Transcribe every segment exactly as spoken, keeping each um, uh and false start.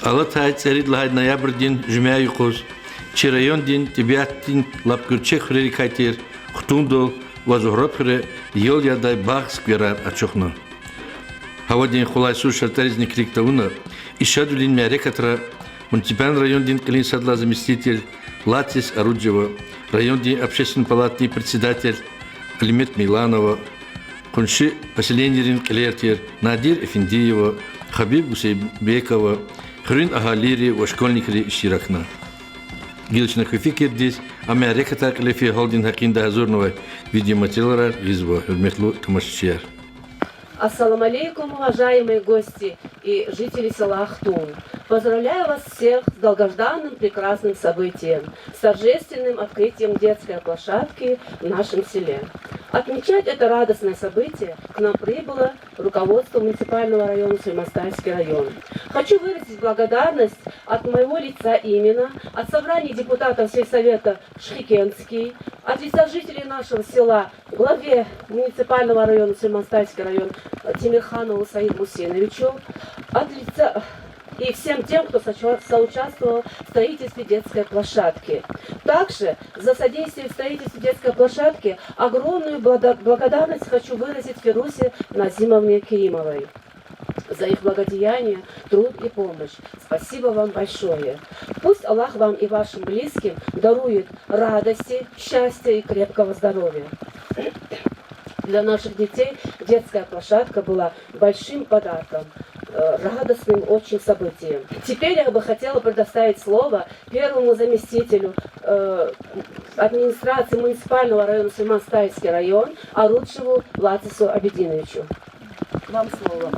Алатай цӀерид лагьай ноябрдин жуьмя юкъуз чи райондин тӀебиатдин лап гуьрчег хуьрерикай тир Хтундал ва Зугьраб хуьре ял ядай багъ-скверар ачухна. Гьавадин къулайсуз шартӀаризни килиг тавуна, и шадвилин мярекатра муниципальный райондин кьилин сад лагьай заместитель Лацис Аруджева, райондин общественный палатадин председатель Алимет Мейланова, къунши поселенийрин кьилер тир Надир Эфендиева, Хабиб Гусейбекова, хуьруьн агьалийри ва школьникри иштиракна. Гила чна куь фикирдиз а мярекатар кьиле фейи гьалдин гьакъиндай гьазурнавай видеоматериалар гъизва, гьуьрметлу тамашачияр. Ассаламу алейкум, уважаемые гости и жители села Хтун. Поздравляю вас всех с долгожданным прекрасным событием, с торжественным открытием детской площадки в нашем селе. Отмечать это радостное событие к нам прибыло руководство муниципального района Сулейман-Стальский район. Хочу выразить благодарность от моего лица именно, от собрания депутатов сельсовета Шихикентский, от лица жителей нашего села, главе муниципального района Сулейман-Стальский район, э, Тимирханову Саиду Мусиновичу, от лица и всем тем, кто соча-, соучаствовал в строительстве детской площадки. Также за содействие в строительстве детской площадки огромную благо-, благодарность хочу выразить Фирузе Назимовне Керимовой за их благодеяние, труд и помощь. Спасибо вам большое. Пусть Аллах вам и вашим близким дарует радости, счастья и крепкого здоровья. Для наших детей детская площадка была большим подарком, э, радостным очень событием. Теперь я бы хотела предоставить слово первому заместителю, э, администрации муниципального района Сулейман-Стальский район Аруджеву Лацису Абидиновичу. Вам слово.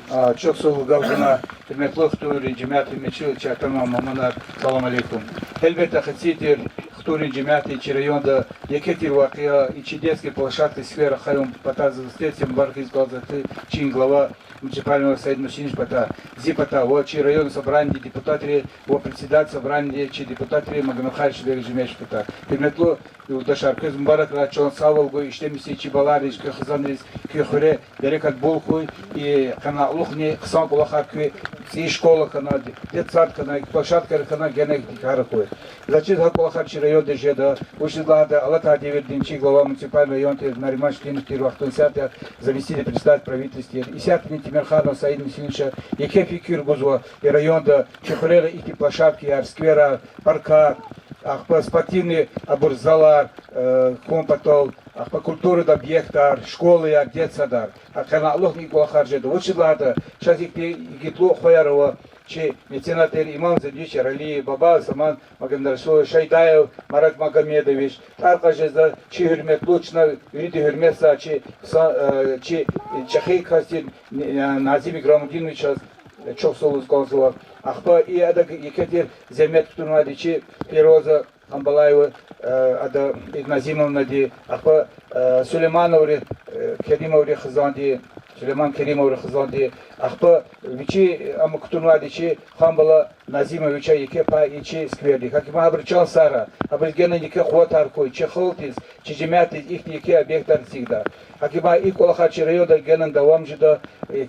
А, чухсагъул гаф гана, гьуьрметлу хтунрин жемятдин мичил чартама мугьманар, салам алейкум. Гьелбетда, хци тир хтунрин жемятди чи районда еке тир вакъиа, и чи детский площадка сквер ахъаюн патаз заз тестер мубаракиз кӀанзавайди чи глава муниципального Саид Мусинович пата, зи пата ва чи район собраниедин депутатри ва председатель собраниедин чи депутатри Магомедхайл Шебекович Жумешев пата. Гьуьрметлу юлдашар, квез мубаракрай, чан сагъвал гуй, иштемиси чи балариз, куь хизанриз, куь хуьре берекат бул хьуй, и къанагьлухни хъсан кӀвалахар куь, цӀийи школа хьана, детсад хьана, площадкаяр хьана, генатӀа кар хьуй. Заз чиз, гьа кӀвалахар чи районда жеда, вучиз лагьайтӀа алатай девирдин чи глава муниципальный район тир Нариман Шуьгьуьнов тир вахтунда исятда заместитель председателя правительства тир. Исятдани Тимирханов Саид Мусинович еке фикир гузва и районда чи хуьрера ихьтин площадкаяр, скверар, паркар, ахпа спортивный абур залар, э, хьун патал, ахпа культурадин объектар, школаяр, детсадар. Гьа къанагьлухни и кӀвалахар жеда. Вучиз лагьайтӀа чаз ихьтин игитлу хваяр ава, чи меценатар Имам Зелдиевич Яралиев, Бабаев Саман Магомедрасулович, Шайдаев Марат Магомедович, тӀвар кьаз жезва чи гьуьрметлу, чна вирида гьуьрметзавай чи са-, э, чи чӀехи кас тир, э, Назим Играмудиновичаз, э, чухсагъул лугьуз кӀанзава. Ахпа и ада еке тир зегьмет кутунвайди чи Фируза Амбалаева, э, ада, э, Назимовнади, ахпа, э, Сулеймановри, э, Керимоври хизанди, Сулейман Керимоври хизанди, ахпа вичи, э, ам кутунвайди чи Ханбала Назимовича еке пай и чи сквердик. ГьакӀ ма гьабуру чан сагърай, гьабуруз генани еке къуватар хьуй чи халкьдиз, чи жемятдиз ихьтин еке объектар эцигдай. ГьакӀ ма и кӀвалахар чи районда генани давам жеда, э,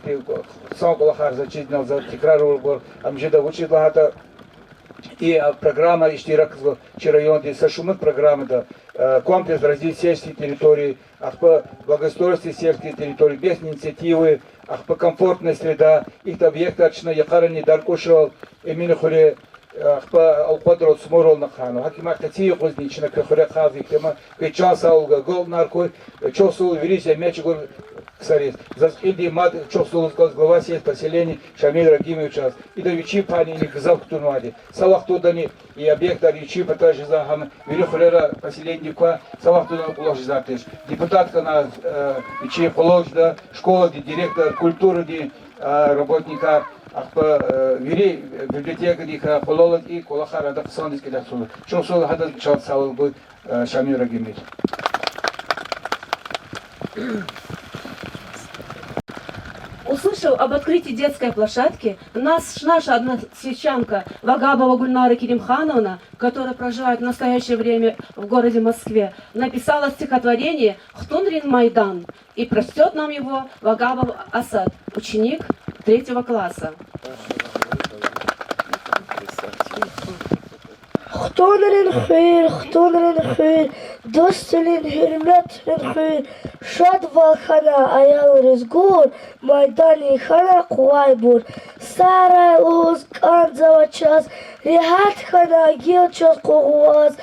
хъсан кӀвалахар, заз чиз, за текрар авурбур, ам жеда, вучиз лагьайтӀа и, а, программада иштиракзава чи районди са шумуд программада, э, комплекс развития сельских территорий, ахпа благоустройство сельских территорий, местные инициативы, ахпа комфортная среда, ихьтин объектар чна йикъарани Даркъушрал, Эминхуьре, ахпа Алкьвадрал, Цмуррал ахъайнава. ГьакӀ ма къецин юкъузни чна куь хуьре хъайиз ихьтин ма, квез чан сагъвал гуй, агалкьунар хьуй, чухсагъул вири зегьмет чӀугур ксариз. Заз кьилди мад чухсагъул лугьуз кӀанзава глава сельского поселения Шамил Рагимовичаз. Ида вичин пайни иник гзаф кутунвайди. Са вахтундани и объектар вичин патай жезва гьам вири хуьрера, поселениедик квай, са вахтундани кьулухъ жезвайди туш. Депутат хьана, э, вичи къулал жеда, школадин директор, культурадин, э, работникар, ахпа, э, вири библиотекадикай къулал алаз и кӀвалахар ада хъсандиз кӀелиз хъсан. Чухсагъул гьадаз чан сагъвал гуй, э, Шамил Рагимович. Услышав об открытии детской площадки, наш, наша односельчанка Вагабова Гульнара Керимхановна, которая проживает в настоящее время в городе Москве, написала стихотворение «Хтунрин майдан», и прочтёт нам его Вагабов Асад, ученик третьего класса. Хтунрин хуьр, хтунрин хуьр, дуствилин, гьуьрметрин хуьр, шадвал хьана аялриз гур, майдандин хьана къугъвайбур. Сагърай лугьуз кӀанзава чаз, регьят хьана гила чаз къугъваз,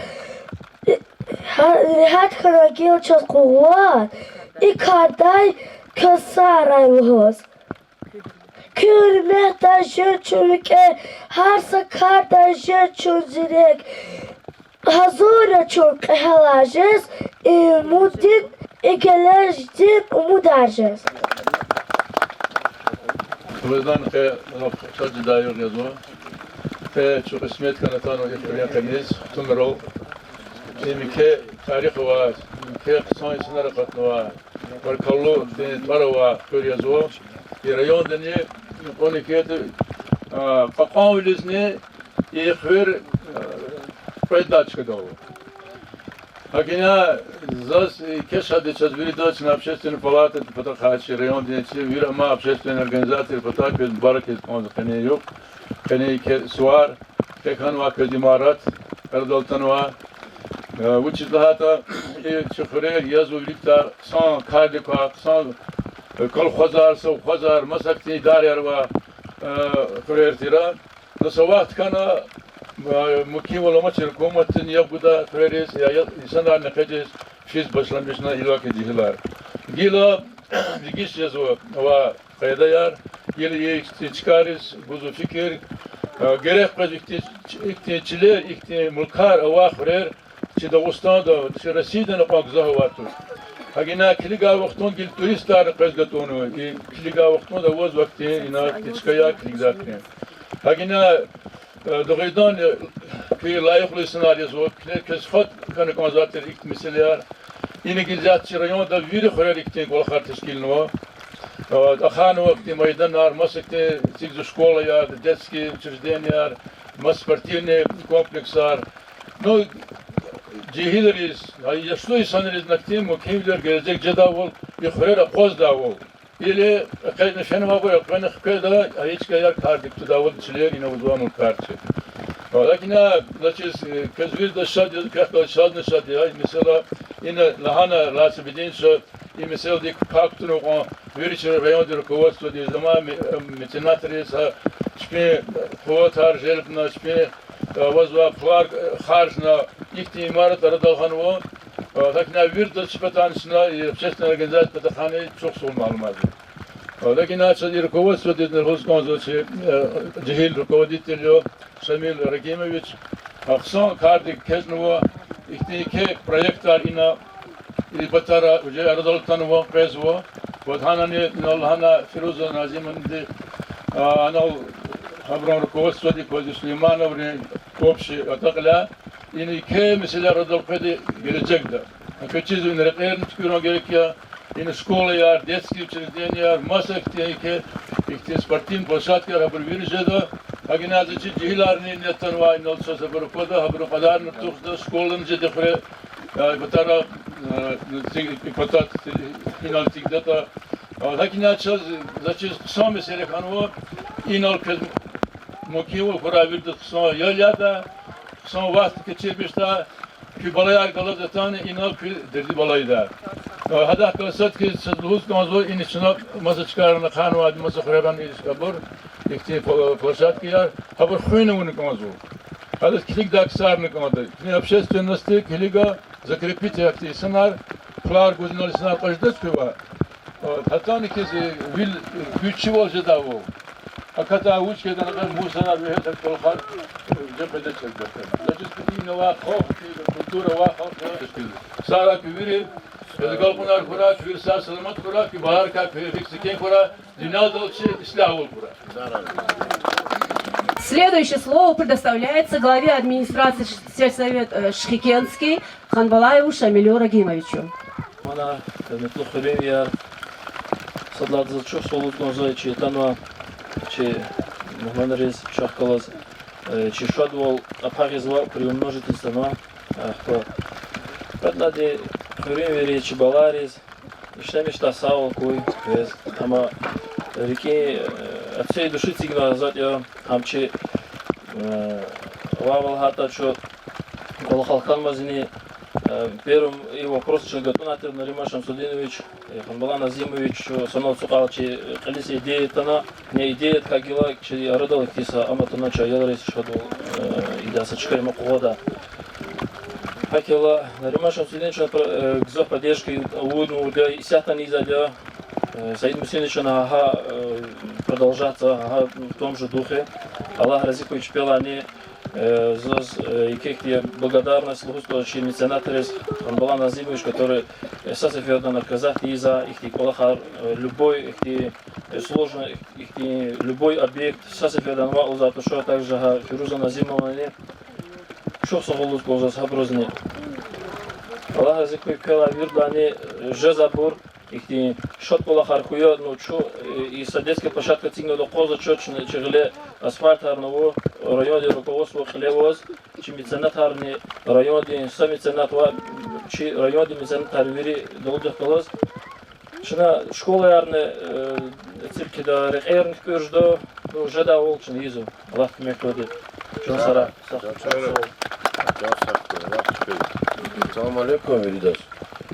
регьят хьана гила чаз къугъваз, и кардай квез сагърай лугьуз. Куь гьуьрметдай жен чун викӀегь, гьар са кардай жен чун зирек. Гьазур я чун кьегьалар жез, умуддин, и гележдин умудар жез. Ваздан къе лап чаз жедай югъ язва. Къе чун кьисмет хьана атанва и хуьруьн къене, хтунрал. Им еке тарих авай, еке хъсан инсанар акъатнавай, баркаллу тӀвар авай хуьр язва. И райондани кьуна хьайитӀа, а, кьакьанвилизни и хуьр, а, кьведдай чкадал ава. ГьакӀ ина заз еке шад я чаз виридаз, чна общественный палатадин патахъай, чи райондин, чи вири амай общественный организацийрин патай квез мубарак ийиз кӀанзава къенин югъ, къенин еке сувар, еке хьанвай квез имарат арадал атанвай. Э, вучиз лагьайтӀа и чи хуьрер язва виликдай хъсан кардик квай, хъсан, э, колхозар, совхозар, маса хьтин идараяр авай, э, хуьрер тир. Ну, са вахт хьана, э, мумкинвал амачир гьукуматдин яб гудай хуьрериз, я, я инсанарни экъечӀиз, физ башламишна иллаки жегьилар. Гила дегиш жезва авай къайдаяр, гила и ихьтин чкайриз гузва фикир, э, герек къвез ихьтин, ихьтин чилер, ихьтин мулкар авай хуьрер чи Дагъустанда, чи Россияда накьван гзаф авай туш. ГьакӀ ина килигай вахтунда гила туристарни къвез гатӀунва, и килигай вахтунда авазва ихьтин, ина ихьтин чкаяр килигдай хьи. ГьакӀ ина, э, дугъриданни, э, куь лайихлу инсанар язва, квез фад хьана кӀанзавай тир ихьтин месэлаяр. Ина гила чи районда вири хуьрера ихьтин кӀвалахар тешкилнава. Э, ахъайнава ихьтин майданар, маса ихьтин эцигзава школаяр, детский учрежденияяр, маса спортивный комплексар. Ну, жегьилриз, яшлу инсанриз ихьтин мумкинвилер, гележег жедайвал, и хуьрер акъваздайвал. Или экъечӀна фенвайбур элкъвена хкведа, а и чкаяр кардик кутадайвал, чилер, ина авазвай мулкар чи. Ва гьакӀ ина, значит, э, квез виридаз шад я, квехъ галаз чазни шад я, месела, ина лагьана лацу бединша, и меселадик пай кутунва кьван вири чи райондин руководстводиз, амай ме-, э, меценатриз, гьа чпин къуватар желбна, чпин, э, авазвай пулар, э, харжна, ихьтин имарат арадал гъанва. Э, гьакӀ ина виридаз чи патай чна, и общественный организация патахъайни чухсагъул малумарзава. Э, гьакӀ ина чаз и руководстводизни лугьуз кӀанзава чи, э, жегьил руководитель я, Шамил Рагимович, хъсан кардик экечӀнава, ихьтин еке проектар ина и патара уже арадал атанва, къвезва. Вот гьанани инал лагьана Фируза Назимовнади, а, анал гьабурун руководстводик кваз Сулеймановрин общий атакьла, ина еке месэла арадал къведа гележегда. Квез чизва, ина рекьерни туькӀуьрун герек я, ина школаяр, детский учрежденияяр, маса ихьтин еке, ихьтин спортивный площадкаяр, гьабур вири жеда. ГьакӀ ина заз чи жегьиларни нез атанвай, инал чаз гьабур аквада, гьабурун кьадарни тухда, школани жеда хуьре, э, патара, э, ци-, и патат, инал эцигдатӀа. Э, гьакӀ ина чаз, заз чиз хъсан месэла хьанва, инал квез мумкинвал хьурай виридаз хъсан ял яда, хъсан вахт кечирмишда, куь балаяр галаз атана, инал куь дерди балайда. Э, гьадахъ галаз сад хьиз чаз лугьуз кӀанзава, ина чна маса чкайрани ахъайнавайди, маса хуьрерани ишкабур, ихьтин пла-, площадкаяр, гьабур хуьн авуна кӀанзава. Гьадаз килигдай ксарни кӀанда. Ихьтин общественностьди килига, закрепить я ихьтин инсанар, пулар гуз инал инсанар кьаждачква. Гьатани хьиз вил гуьзчивал жедайвал. Акатай вуч хьайитӀани, мусорар, вегьез кӀвалахар жен къведач элбетда. Значит, куь дин авай халкь, куь культура авай халкь я. Сагърай куь вири, квез агалкьунар хьурай, куь вири сагъ-саламат хьурай, куь баларикай куь рикӀ секин хьурай, дуьньядал чи ислягьвал хьурай. Следующее слово предоставляется главе администрации сельсовет, э, Шихикентский Ханбалаеву Шамилю Рагимовичу. Мана, гьуьрметлу хуьруьнвияр, сад лагьайди заз чухсагъул лугьуз кӀанзава чи атанвай чи мугьманриз, чахъ галаз, э, чи шадвал кӀвалахзавай, приумножить ийиз кӀанзава. Ахпа, кьвед лагьайди, хуьруьнвийриз, чи балайриз ишлемишдай сагъвал хьуй квез. Амма рикӀин, э, От всей души эцигна затӀ я, гьам чи, э, вавал гьатта чу кӀвалахал хьанмазни, э, первым и вопрос чна гатӀунай тир, Нариман Шамсудинович, э, Ханбалан Назимович, чун санал цукьал чи, э, кьилиз идея атана, не идея кагила, чи арадал ихьтин са ам атана, чи аялриз шадвал, э, ида са чка им къугъвада. ГьакӀ хьайила, Нариман Шамсудинович, э, гзаф поддержка авуна, авуна, исятдани ийизвайди я, э, Саид Мусинович, ана гьа, э, продолжаться, гьа в том же духе. Аллагь рази хьуй чпелайни, э, заз, э, еке ихьтин благодарность лугьуз кӀанзава чи меценатриз, Ханбалан Назимович, который, э, са сеферда отказать ийизвай ихьтин кӀвалахар, э, любой ихьтин, э, сложный, ихьтин любой объект са сеферда ваъ лугьузвай, то что также гьа Фируза Назимовнани чухсагъул лугьуз кӀанзава гьабурузни. Аллагь рази хьуй квелай виридалайни, э, жезвайбур, ихьтин шад кӀвалахар хьуй, ну, чун, э, и са детская площадка эцигнавайди акъвазда чун, чи гъиле асфальтарни ава, райондин руководство кьиле аваз, чи меценатарни, райондин са меценат ва чи райондин меценатар вири далудихъ галаз. Чна школаярни, э, эцигда, рекьерни туькӀуьр жеда, ну, жедайвал чна ийизва, Аллагьди куьмек гайила. Чан сагърай. Чан сагърай, Аллагьди куьмек. Салам алейкум виридаз.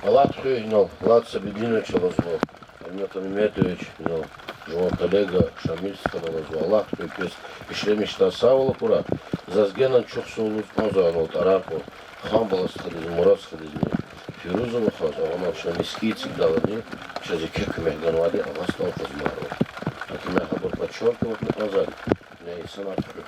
Аллагьди куьмек, инал Лад Сабидинович алазва, Алимет Алиметович, инал жуван коллега Шамил стхадал алазва, Аллагьди куьмек, квез ишлемишдай сагъвал акурай. Заз генани чухсагъул лугьуз кӀанзава инал тӀварар кьун Ханбалан стхадизни, Мурад стхадизни, Фируза вахаз, агъанал чна миски эцигдалани, чаз еке куьмек ганвайди Агъа СтӀал Къазмарова. Гьакимар гьабур подчеркивать авуна кӀанзавайди, я инсанар хуьх.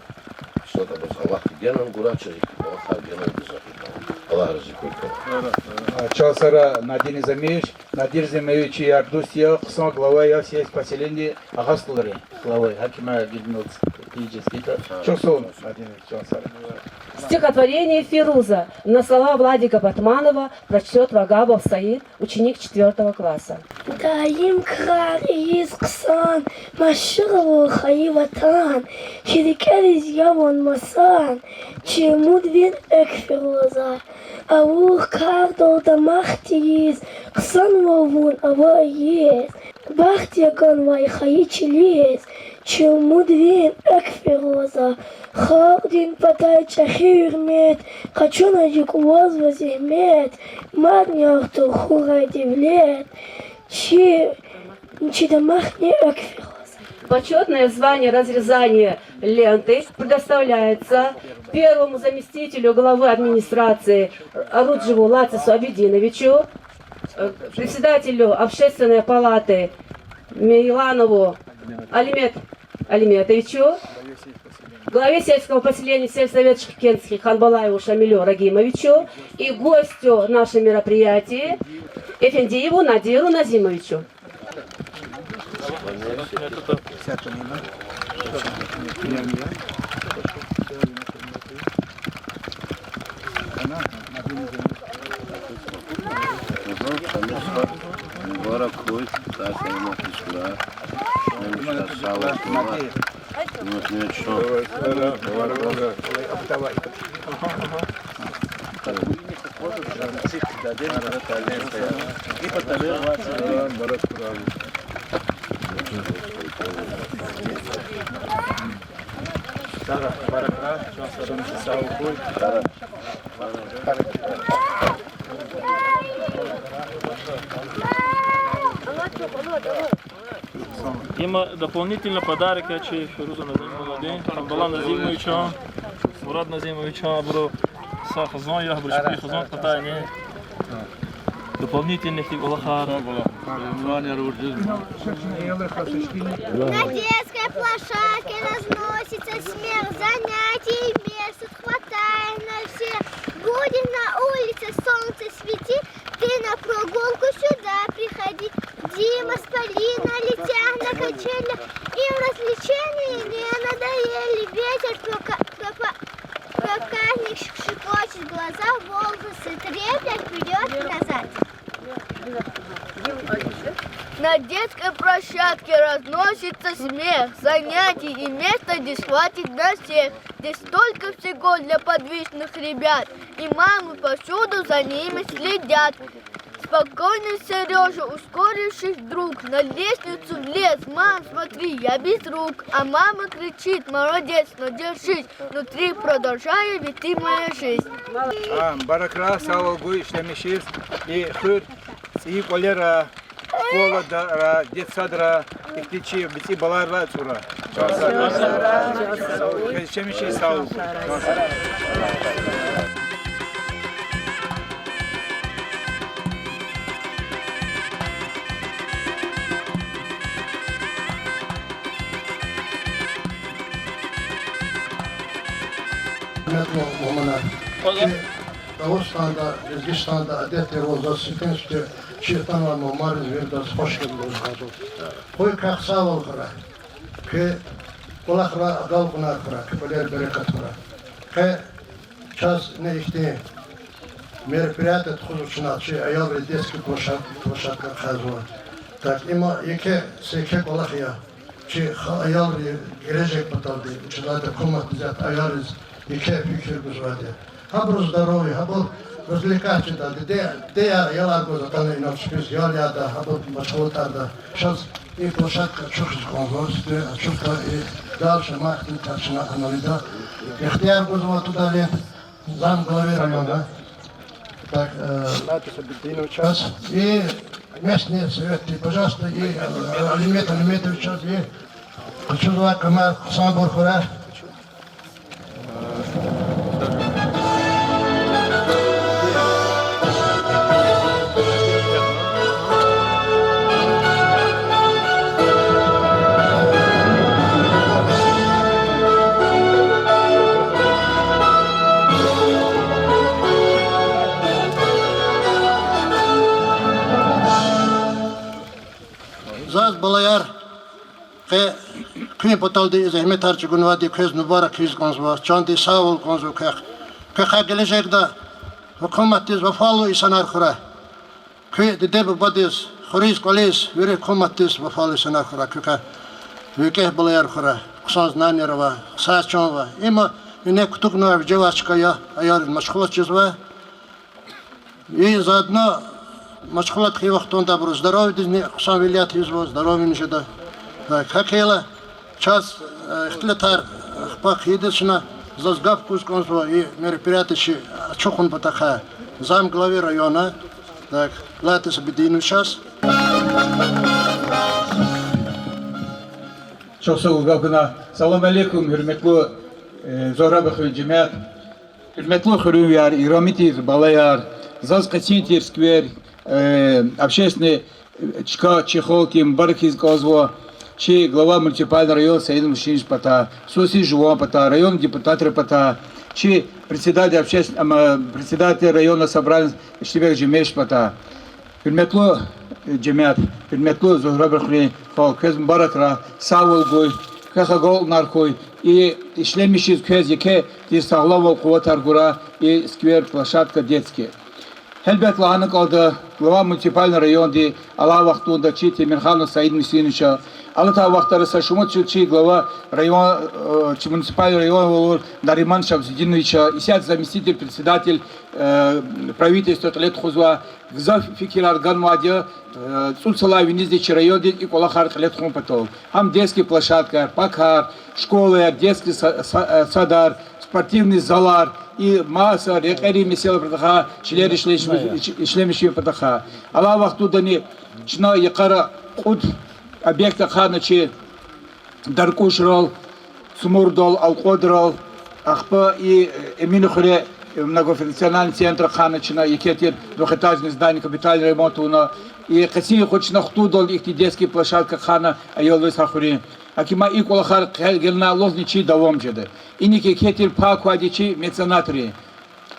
СтӀал Къазмарова, Аллагьди генани гурай чаз, и кӀвалахар генани гзаф ийида. Аллагь рази хьуй квелай. А, чан сагърай, Надир Низамиевич. Надир Низамиевич чи яр-дуст я, хъсан глава я сельского поселения, Агъа СтӀалрин глава, гьакимар гиднуц, гижиз гита. Чухсагъул, Надир, чан сагърай. Стихотворение «Фируза» на слова Владика Батманова прочтёт Вагабов Саид, ученик четвёртого класса. Даим крар ийиз хъсан, машгьур ава хайи ватан, чи рикӀериз я вун масан, чи умуд вун экв, Фируза. Авур кардал дамах тийиз, хъсанвал вун авай ийиз, бахт я ганвай хайи чилиз, чи умуд вун экв, Фируза. Халкьдин патай чӀехи гьуьрмет, къачуна жи кӀвалазва зегьмет, мадни артух хьурай девлет, чи, чи дамахни экв, Фируза. Почётное звание разрезания ленты предоставляется первому заместителю главы администрации Оруджеву Лацису Абидиновичу, э, председателю Общественной палаты Мейланову Алимет Алиметовичу, главе сельского поселения сельсовет Шихкентский Ханбалаеву Шамилю Рагимовичу и гостю нашего мероприятия Эфендиеву Надиру Назимовичу. Мгм, конечно. Мубарак хьуй, сагъ-саламат туширай. Шумишка сагъ-саламат. Давай, давай, давай. Има дополнительный подарок я чи Фируза Назимовнадин, Ханбалан Назимовичан, Мурад Назимовичан, абуру са хизан я, абуру чпи хизан кьатӀайни. Дополнительный ихьтин кӀвалахар. На детской площадке разносится смех, занятий мест хватает на всех. Будет на улице солнце свети, ты на прогулку сюда приходи. Дима с Полиной летят на качелях, им развлечения не надоели. Ветер прока-, пропа-, проказник щекочет глаза, волосы треплет вперёд и назад. На детской площадке разносится смех, занятий и места здесь хватит на всех. Здесь столько всего для подвижных ребят, и мамы повсюду за ними следят. Покойный Серёжа, ускорившись вдруг, на лестницу влез. Мам, смотри, я без рук. А мама кричит: «Молодец, но держись!» Внутри продолжаю, ведь ты моя жизнь. А, мубаракрай, сагъвал гуй ишлемишиз. И хуьр цӀийи кӀвалера, школада, детсадра, ихьтин чи бицӀи балайрилай ацӀура. Чан сагъ. Квез ишлемишиз, сагъвал гуй. Чан сагъ. Гьуьрметлу мугьманар, чи Дагъустанда, Лезгистанда адет тирвал заз сифтени-сифте чи атанвай мугьманриз виридаз хуш гелди лугьуз кӀанзава. Къуй квехъ сагъвал хьурай. Куь кӀвалахрай агалкьунар хьурай, куь кӀвалера берекат хьурай. Къе чаз ина ихьтин мероприятие тухузва чна, чи аялриз детский площад-, площадка хъийизва. Так, има еке, са еке кӀвалах я. Чи ха-, аялрин гележег паталди, учреждение, комнатдиз ятӀа аялриз еке фикир гузвайди. Гьабуруз здоровье, гьабур развлекаться жеда, диде, дидеяр, аялар гваз атана инал чпиз ял яда, гьабур машгъулатарда. Чаз и площадка ачухиз кӀанзава, сифте ачухда и дальше ма ихтилатар чна гьанал ийида. Ихтияр гузва туда лент зам главы района. Так, э, и местный советди, пожалуйста, и, э, Алимет Алиметовичаз, и къачузвай камер хъсанбур хьурай. Заз, балаяр, къе куьн паталди и зегьметар чӀугунвайди квез мубарак ийиз кӀанзава, чандин сагъвал кӀанзава квехъ. Квехъ гележегда гьукуматдиз вафалу инсанар хьурай. Куь диде-бубадиз, хуьруьз, кӀвализ, вири гьукуматдиз вафалу инсанар хьурай куь квехъ. ВикӀегь балаяр хьурай, хъсан знанияр авай, хъсан чан авай. Има вине кутугнавай вижевай чка я, аялриз машгъулат жезва. И заодно машгъулат хьайи вахтунда абурун здоровьедизни хъсанвилер ийизва, здоровьени жеда. Гьакӏ хьайила, чаз, э, ихтилатар ахпа хъийида чна, заз гаф гуз кӏанзава и мероприятие чи ачухун патахъай замглавы района, так, Латис Абидиновичаз. Чухсагъул гаф гана. Салам алейкум, гьуьрметлу, э, Зугьрабахуьруьн жемят. Гьуьрметлу хуьруьнвияр, играми тир балаяр, заз къецин тир сквер, э, общественный, э, чка чи халкьдин мубарак ийиз кӏанзава, чи глава муниципального района Саид Мусинович патай, хсуси жуван патай, район депутатрин патай, чи председатель обществ-, ам, председатель районного собрания Иштибек Жемешев патай. Гьуьрметлу жемят, гьуьрметлу Зугьрабахуьруьн халкь, квез мубаракрай, сагъвал гуй, квехъ агалкьунар хьуй, и ишлемишиз квез еке тир сагъламвал, къуватар гурай и сквер, площадка детский. Гьелбет, лагьана кӏанда, глава муниципального районди алай вахтунда чи Темирханов Саид Мусиновича, алатай вахтара са шумуд йис чи глава район, э, чи муниципальный район авур Нариман Шамсудиновича, исятда заместитель председатель, э, правительства кьиле тухузвай, гзаф фикирар ганвайди я, э, цӏусалай винизни чи райондиз и кӏвалахар кьиле тухун патал. Гьам детский площадкаяр, паркар, школаяр, детский са-, са-, э, садар, спортивный залар, и маса рекьерин месэлайрин патахъай, чилер ишлемиш-, иш-, ишлемишин патахъай. Алай вахтундани чна йикъара кьуд объект ахъайна чи Даркӏушрал, Цумурдал, Алкьвадрал, ахпа и, э, Эминхуьре, э, многофункциональный центр ахъайна чна, еке тир двухэтажный здание капитальный ремонт авуна, и къецин юкъуз чна Хтудални ихьтин детский площадка ахъайна аялриз гьа хуьруьн. Гьакӏ им и кӏвалахар къе гелнай лугьузни чи давам жеда. Иник еке тир пай квайди чи меценатрин,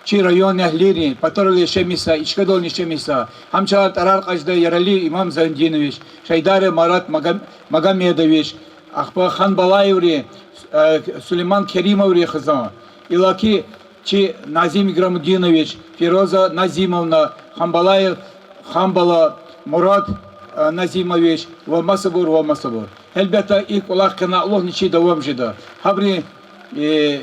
чи районэгьлийрин, патарал яшамиш жезвай, и чкадални яшамиш жезвай, гьам чалай тӏварар кьаз жедай Яралиев Имам Зайнутдинович, Шайдаров Марат Мага-, Магомедович, ахпа Ханбалаеврин, э, Сулейман Керимоврин хизан, иллаки чи Назим Играмудинович, Фироза Назимовна, Ханбалаев Ханбала, Мурад, э, Назимович ва масабур, ва масабур. Гьелбетда, и кӏвалах къеналугъни чи давам жеда. Гьабурун, э,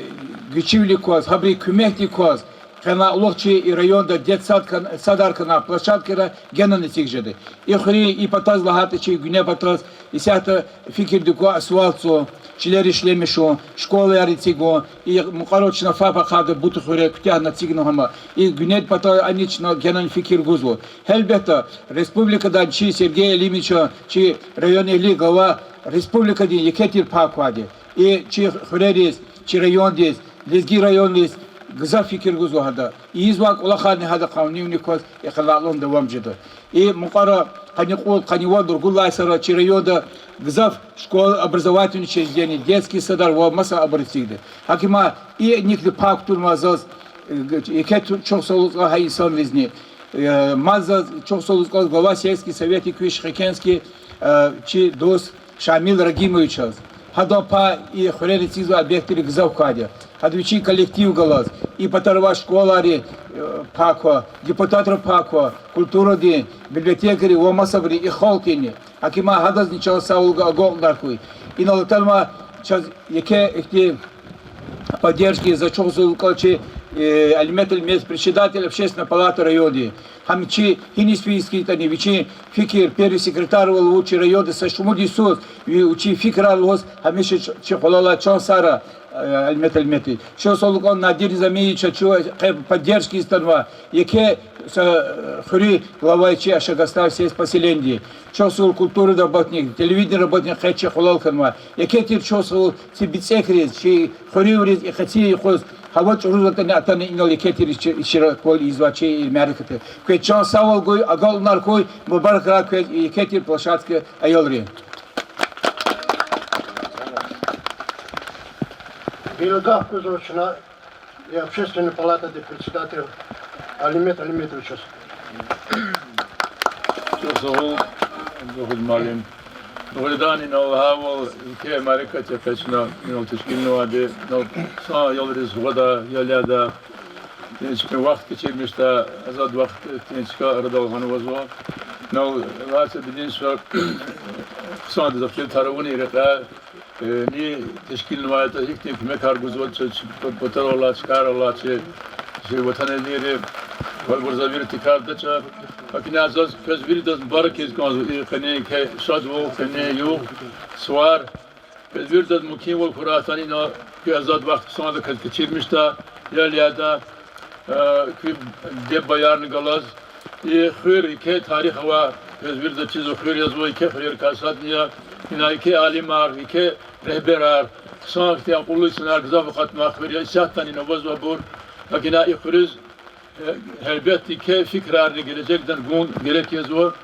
гуьчуьвилик кваз, гьабурун куьмекдик кваз, Къенлай кьулухъ чи и районда детсад хьан-, садар хьанвай площадкаяр генани эциг жеда. И хуьруьн и патаз лагьайтӀа, чи гуьне патаз, исятда фикирдик ква асфальт цун, чилер ишлемишун, школаяр эцигун, и мукьвара чна фа-фа хъайда Бутхуьре куьтягьна эцигна гьама. И гуьнедин патал ани чна генани фикир гузва. Гьелбетда, республикадан чи Сергей Алимовича, чи районэгьли глава, республикадин еке тир пай квайди. И чи хуьрериз, чи райондиз, лезги райондиз гзаф фикир гузва гьада. Ийизвай кӀвалахарни гьада къанунивни кваз, и къенлай кьулухъ давам жеда. И мукьвара къанни кьуд, къанни вад, ругуд лагьай йисара чи районда гзаф школа, образовательные учреждения, детский садар ва маса абур эцигда. ГьакӀ им, и никӀни пай кутунвай заз, э, еке чухсагъул лугьуз кӀанзава гьа инсанризни. Э, мад заз чухсагъул лугьуз кӀанзава глава сельский совет Куьш-Хекенский, э, чи дус Шамил Рагимовичаз. Гьадан пай и хуьрера эцигзавай объектри гзаф квайди я. Гьада вичин коллектив галаз, и патара авай школайрин, э, пай ква, депутатри пай ква, культурадин, библиотекайрин ва масабурун, и халкьдинни. ГьакӀ им гьадазни чан сагъвал гу, агалкьунар хьуй. Инал атанвай чаз еке ихьтин поддержка за чухсагъул кӀанзава чи, э, Алимет Алимет, председатель общественной палаты районди. Гьам чи гьиниз физ хьайитӀани, вичин фикир, первый секретарьвал ава чи районда са шумуд йисуз, ви-, вичин фикирар лугьуз, гьамиша чи, чи къвалал алай чан сагърай, э, Алимет Алиметович. Чухсагъул кӀанзава Надир Низамиевичаз, чун къе поддержка ийиз атанвай, еке са, э, хуьруьн глава я чи Ашагастан сельпоселениди. Чухсагъул культурадин работник, телевидениедин работник, къе чи къвалал хьанвай. Еке тир чухсагъул чи бицӀекриз, чи хуьруьнриз, и къенин юкъуз гьава чӀурузватӀани, атана инал еке тир чи, чира кӀвал ийизвай чи и мярекатда. Квез чан сагъвал гуй, агалкьунар хьуй, мубаракрай квез и еке тир площадка аялрин. Гила гаф гузва чна и общественный палатадин председатель Алимет Алиметовичаз. Чухсагъул, Абдулвагьид муаллим. Дугъриданни, инал лагьайвал, еке мярекат я къе чна инал тешкилнавайди, инал хъсан аялриз гъвада, ял яда, ихьтин чпин вахт кечирмишда, азад вахт ихьтин чка арадал гъанвазва. Инал лаци бединша хъсандиз ахчи тара авуна и рекьяй, э, ни тешкилнавайтӀа, гьихьтин куьмекар гузватӀа чи патарал алай, чкайрал алай чи, чи ватанэгьлийри, варварзавир тикардача. ГьакӀ ина заз квез виридаз мубарак ийиз кӀанзава и къенин еке шадвал, къенин югъ, сувар. Квез виридаз мумкинвал хьурай, атана ина куь азад вахт хъсандаказ кечирмишда, ял яда, э, куь диде-бубаярни галаз. И хуьр еке тарих авай, квез виридаз чизва, хуьр язва, еке хуьрерикай садни я. Ина еке алимар, еке регьберар, хъсан ихьтин акьуллу инсанар гзаф акъатнавай хуьр я, исятдани ина авазва абур. ГьакӀ ина и хуьруьз, э, гьелбетда, еке фикирарни гележегдани гун герек язва.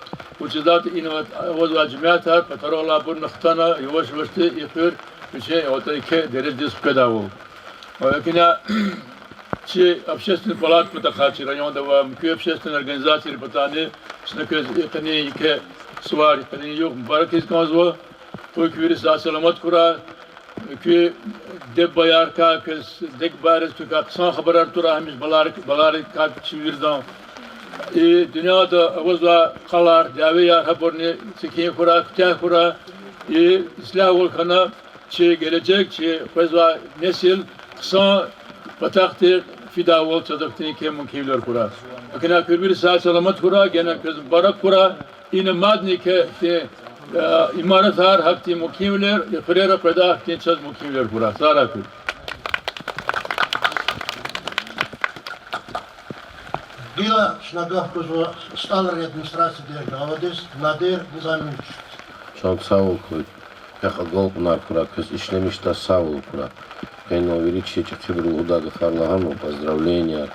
Вучиз лагьайтӀа ина авазвай жемятар, патарал алайбурни хтана, яваш-явашди и хуьр вичин, э, еке дережадиз хкведайвал. ГьакӀ ина чи общественный палата патахъай, чи районда авай муькуь общественный организацийрин патани чна квез и къенин еке сувар, и къенин югъ мубарак ийиз кӀанзава. Къуй куь вири сагъ-саламат хьурай. Куь диде-бубаяр квез, диде-бубайриз квекай хъсан хабарар турай, гьамиша балар, баларикай чи виридан. И дуьньяда авазвай къалар, дявеяр, гьабурни секин хьурай, куьтягь хьурай. И ислягьвал хьана, чи гележег, чи къвезвай несил хъсан патахъди фидайвал чаз ахьтин еке мумкинвилер хьурай. ГьакӀ ина куь вири сагъ-саламат хьурай, гена квез мубарак хьурай. Ина мадни еке ихьтин, э, имаратар, гьахьтин мумкинвилер, и хуьрера къведай гьахьтин чаз мумкинвилер хьурай. Сагърай куьн. Гила чна гаф гузва СтӀалрин администрациядин главадиз Надир Низамиевич. Чан сагъвал хьуй, квехъ агалкьунар хьурай, квез ишлемишдай сагъвал хьурай. Къенал вири чи чӀехибуру лугьудай гафар лагьана, поздравления.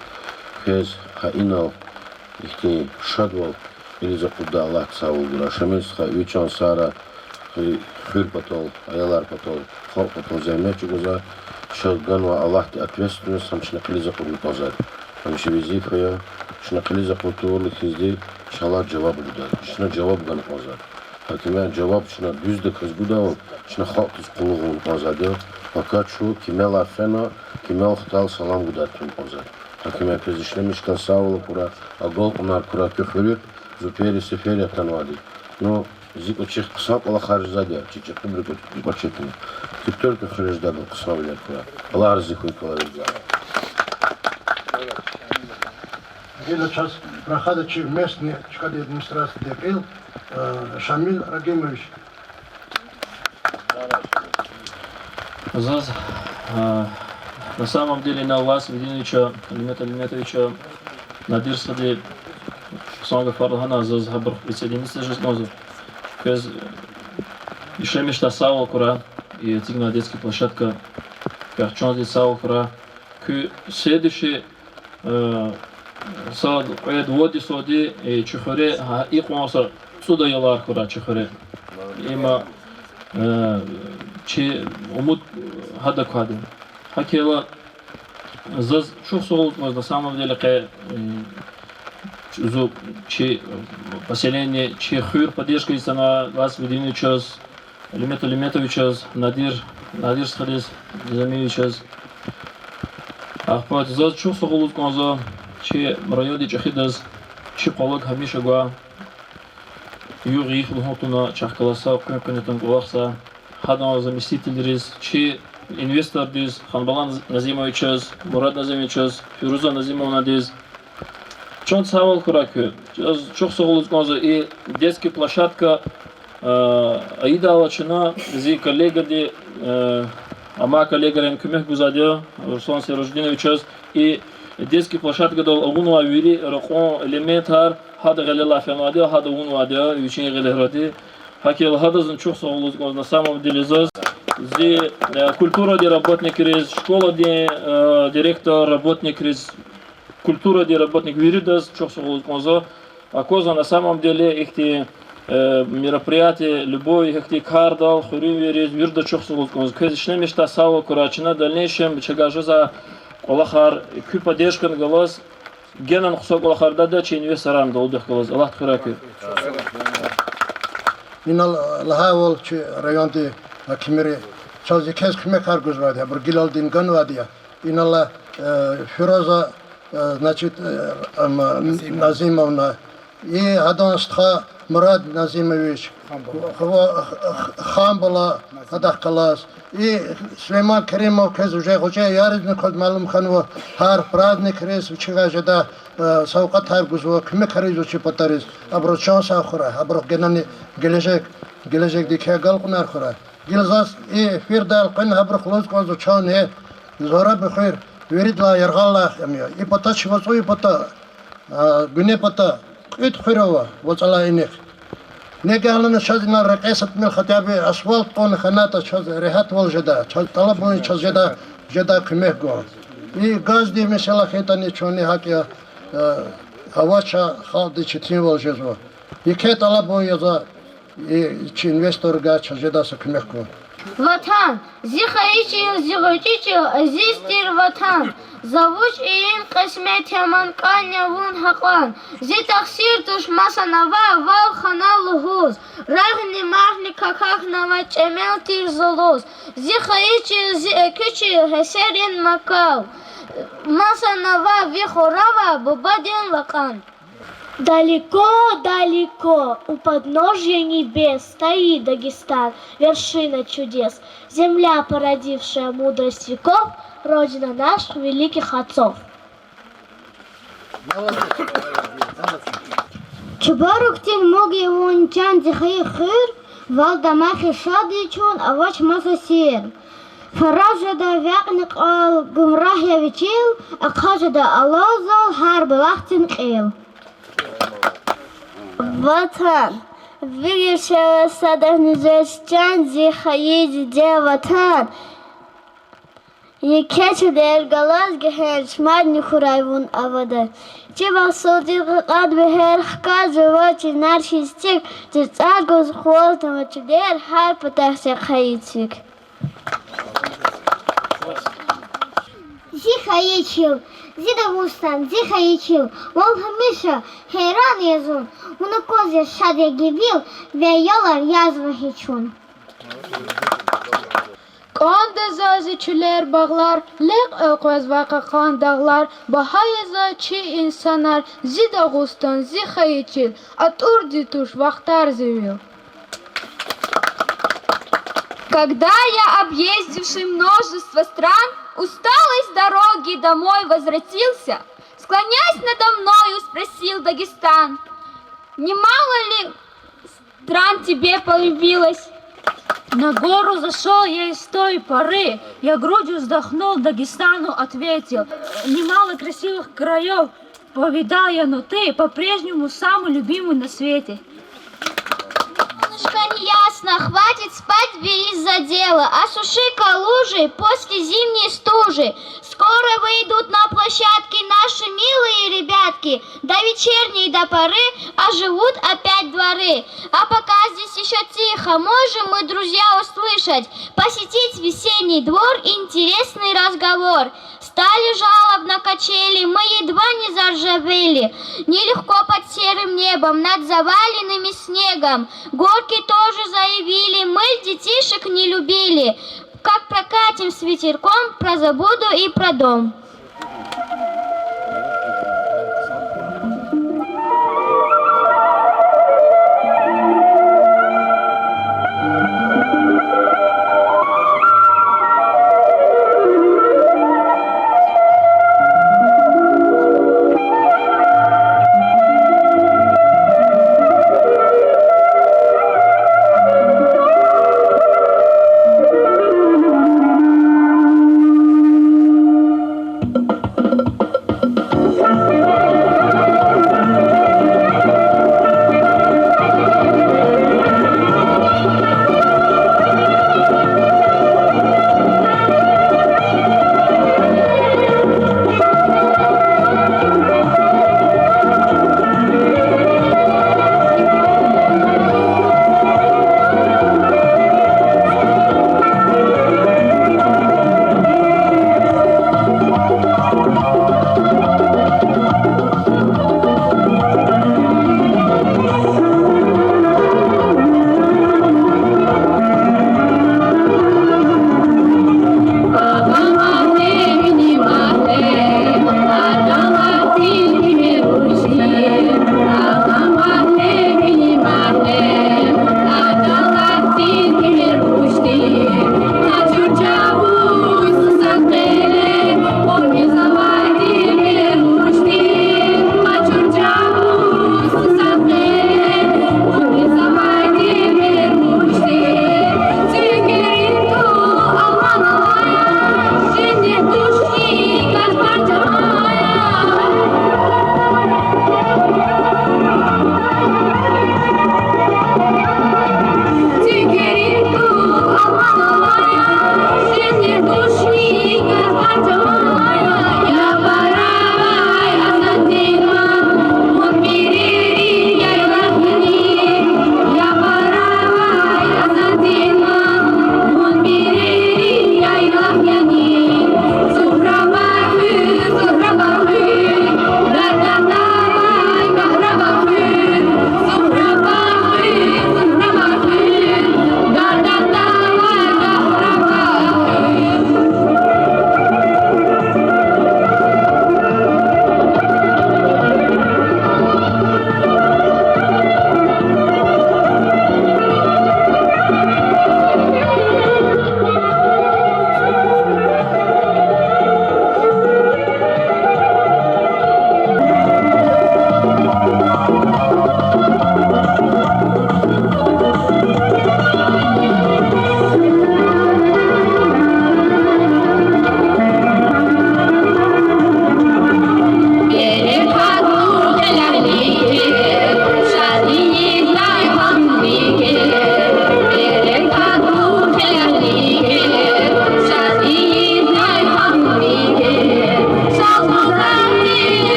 Квез гьа инал ихьтин шадвал кьилиз акъуддай Аллагьди сагъвал гурай. Шамил стха, ви чан сагърай, хуьр патал, аялар патал, халкь патал зегьмет чӀугвазвай, чаз ганвай Аллагьди ответственность гьам чна кьилиз акъудна кӀанзавайди. Гьам чи везифа я, чна кьилиз акъуд тавурла хьизди чалай жаваб гудай. Чна жаваб гана кӀанзавайди. ГьакӀ им жаваб чна дуьздаказ гудайвал, чна халкьдиз къуллугъ авуна кӀанзавайди я. Пака чун кимелай фена, кимел хтайла салам гудай тун кӀанзавайди. ГьакӀ им квез ишлемишдай сагъвал хьурай, агалкьунар хьурай куь хуьруьхъ, зун первый сефер я атанвайди. Ну, зи кӀвачихъ хъсан кӀвалахар жезвайди я, чи чӀехибурукай кӀвачетна. Куь только хуьре жедайбур хъсанвилер хьурай. Аллагь рази хьуй квелай виридалай. Гила чаз рахада чи местный чкадин администрациядин кьил, э, Шамил Рагимович. Заз, а, на самом деле, на вас, Вадимовича, Алимет Алиметовича, Надир стхади хъсан гафар лагьана, заз гьабур присоединиться жез кӀанзава. Квез, э, ишлемишдай сагъвал хьурай, и эцигна детский площадка, квехъ чандин сагъвал хьурай. Куь следующий, э, сад, кьвед, вад йисалди, э, чи хуьре, гьа, икьван са цӀуд аялар хьурай чи хуьре. Има, э, чи умуд гьадакай я. ГьакӀ хьайила, заз чухсагъул лугьуз кӀанзава, на самом деле, къе, э, зу-, чи, э, поселение, чи хуьр поддержка ийиз хьана Вас Вадимовичаз, Алимет Алиметовичаз, Надир, Надир стхадиз, Низамиевичаз. Ахпа заз чухсагъул лугьуз кӀанзава, чи райондин чӀехидаз, чи къвалав гьамиша гвай, югъ-йиф лугьун тавуна, чахъ галаз са къуьн-къуьнатӀан кӀвалахзавай, гьадан заместительриз, чи инвестордиз, Ханбала Назимовичаз, Мурад Назимовичаз, Фируза Назимовнадиз, чан сагъвал хьурай куь. Заз чухсагъул лугьуз кӀанзава и детский площадка, э, ийидайла чна зи коллегади, э, амай коллегайрин куьмек гузвайди я, Руслан Сиражудиновичаз, и детский площадкадал авунвай вири ракьун элементар гьадан гъилелай фенвайди я, гьада авунвайди я вичин гъилералди. ГьакӀ хьайила гьадазни чухсагъул лугьуз кӀанзава, на самом деле, заз, зи, э, культурадин работникриз, школадин, э, директор, работникриз, культурадин работник, виридаз чухсагъул лугьуз кӀанзава. Аквазва, на самом деле, ихьтин, э, мероприятие, любой ихьтин кардал хуьруьнвийриз, виридаз чухсагъул лугьуз кӀанзава. Квез ишлемишдай сагъвал хьурай, чна дальнейшем чавай жезвай кӀвалахар куь поддержкадихъ галаз генани хъсан кӀвалахар жеда чи инвесторрин далудихъ галаз. Аллагьди хуьрай куь. Инал лагьайвал, чи райондин гьакимри чаз еке куьмекар гузвайди я, абуру гилалди ганвайди я. Инал, э, Фируза, э, значит, э, ам, Назимовна. И гьадан стха Мурад Назимович, Ханбала, гьадахъ галаз. И Сулейман Керимов, квез уже гъвечӀи аяризни кваз малум хьанва, гьар праздникриз вичивай жедай, э, савкьватар гузва, куьмекар ийизва чи патариз. Абуру чан сагъ хьурай, абурухъ генани гележег, гележегдик агалкьунар хьурай. Гила заз и эфирдал къвена гьабурухъ лугьуз кӀанзава, чан и Зураб хуьр виридалай яргъаллай ам я. И пата чи вацӀуй пата, а, гуьне пата, кьуьд хуьр ава вацӀалай инихъ. Нега гьалана чаз инал рекье са тӀимил хотя бы асфальт кьуна хьанатӀа, чаз регьятвал жеда, чаз тӀалабун я чаз жедай, жедай куьмек гун. И газдин месэла хьайитӀани чунни гьакӀ я, э, авач, халкьдиз четинвал жезва. Еке тӀалабун я за, и чи инвесторрикай чаз жедай са куьмек гун. Ватан, зи хайи чил, зи гъвечӀи чил, азиз тир Ватан. За вуч ийин кьисмет я ман, кӀан я вун гьакьван. Зи тахсир туш маса нава вал хана лугьуз, рагъни-магъни какахьнава чӀемел тир зулуз. Зи хайи чил, зи экуь чил, гьеселрин макал, маса нава ви хуравай бубадин вакъан. Далеко-далеко, у подножья небес, стоит Дагестан, вершина чудес, земля, породившая мудрость веков, родина наших великих отцов. Чубарук тин муг я вун, чан зи хайи хуьр, вал дамахиз шад я чун, авач маса сир. Фараз жеда векьни кьал, гумрагь я ви чил, ахъа жеда алазал гьар булахдин кьил. Ватан, вилер шел садазни жез, чан зи хайи диде Ватан. Еке чилер галаз гегьенш, мадни хьурай вун абадан. Чи вахсулдин кьакьан бегьер хкажзава чинар хьиз цик, цицӀер гуз хъвазнава чилер, гьар патахъ зи хайи цик. Зи хайи чил, зи Дагъустан, зи хайи чил, вал гьамиша гьейран я зун, вун акваз я шад я гивил, ви аялар язва гьи чун. КӀанда за зи чилер, багълар, лекь элкъвезвай кьакьан дагълар, багьа я за чи инсанар, зи Дагъустан, зи хайи чил, атӀурди туш вахтар зи вил. Когда я, объездивший множество стран, усталый с дороги домой возвратился, Склонясь надо мною, спросил Дагестан: «Немало ли стран тебе полюбилось?» На гору зашёл я и с той поры, я грудью вздохнул, Дагестану ответил: «Немало красивых краёв повидал я, но ты по-прежнему самый любимый на свете». Солнышко, неясно, хватит спать, берись за дело, осуши-ка лужи после зимней стужи. Скоро выйдут на площадке наши милые ребятки, до вечерней, до поры оживут опять дворы. А пока здесь ещё тихо, можем мы, друзья, услышать, посетить весенний двор, интересный разговор. Стали жалобно качели, мы едва не заржавели. Нелегко под серым небом, над заваленными снегом. Горки тоже заявили, мы детишек не любили. Как прокатим с ветерком, про забуду и про дом.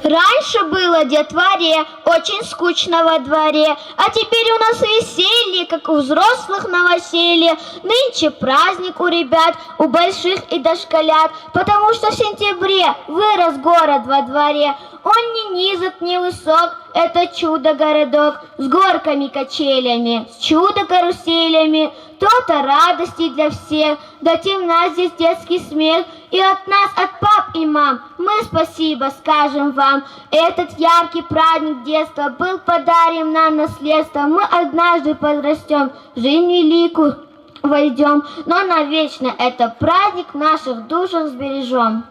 Раньше было детворе очень скучно во дворе, а теперь у нас веселье, как у взрослых новоселье. Нынче праздник у ребят, у больших и дошколят, потому что в сентябре вырос город во дворе. Он не низок, не высок, это чудо-городок, с горками-качелями, с чудо-каруселями. То-то радости для всех, до темна здесь детский смех. И от нас, от пап и мам, мы спасибо скажем вам. Этот яркий праздник детства был подарен нам наследством. Мы однажды подрастём, в жизнь великую войдём, но навечно этот праздник в наших душах сбережём.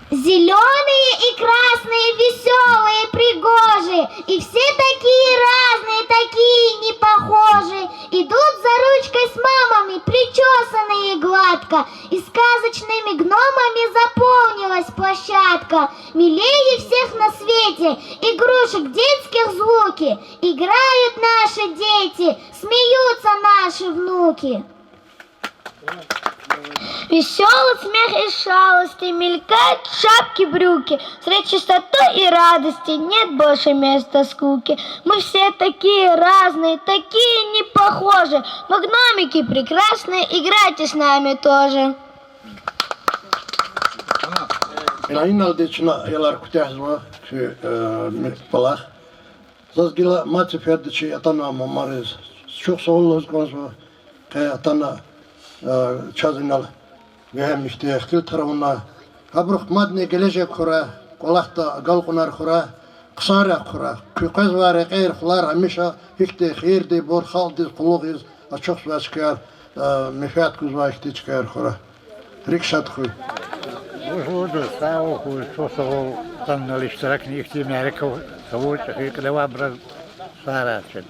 Зелёные и красные, весёлые, пригожие, и все такие разные, такие непохожие. Идут за ручкой с мамами, причёсанные гладко, и сказочными гномами заполнилась площадка. Милее всех на свете игрушек детских звуки. Играют наши дети, смеются наши внуки. Весёлый смех и шалости, мелькают шапки, брюки. Средь чистоты и радости нет больше места скуки. Мы все такие разные, такие непохожие, но гномики прекрасные, играйте с нами тоже. Ина иналди чна аялар куьтягьзава куь, э, ми-, кӀвалах. Заз гила мад сеферда чи атанвай мамариз чухсагъул лугьуз кӀанзава, къе атана, э, чаз инал вегьем ихьтин ихтилатар авуна. Гьабурухъ мадни гележег хьурай, кӀвалахда агалкьунар хьурай, хъсанрихъ хьурай. Куь къвезвай рекьер, хвалар гьамиша гьихьтин хийирдинбур, халкьдиз къуллугъ ийиз ачухзавай чкаяр, э, менфят гузвай ихьтин чкаяр хьурай. РикӀ шад хьуй. Вуж лугьуда, сагъул хьуй, чухсагъул, атана иштиракна ихьтин мярекат тавур, чӀехи кьиле авайбуруз сагърай чун.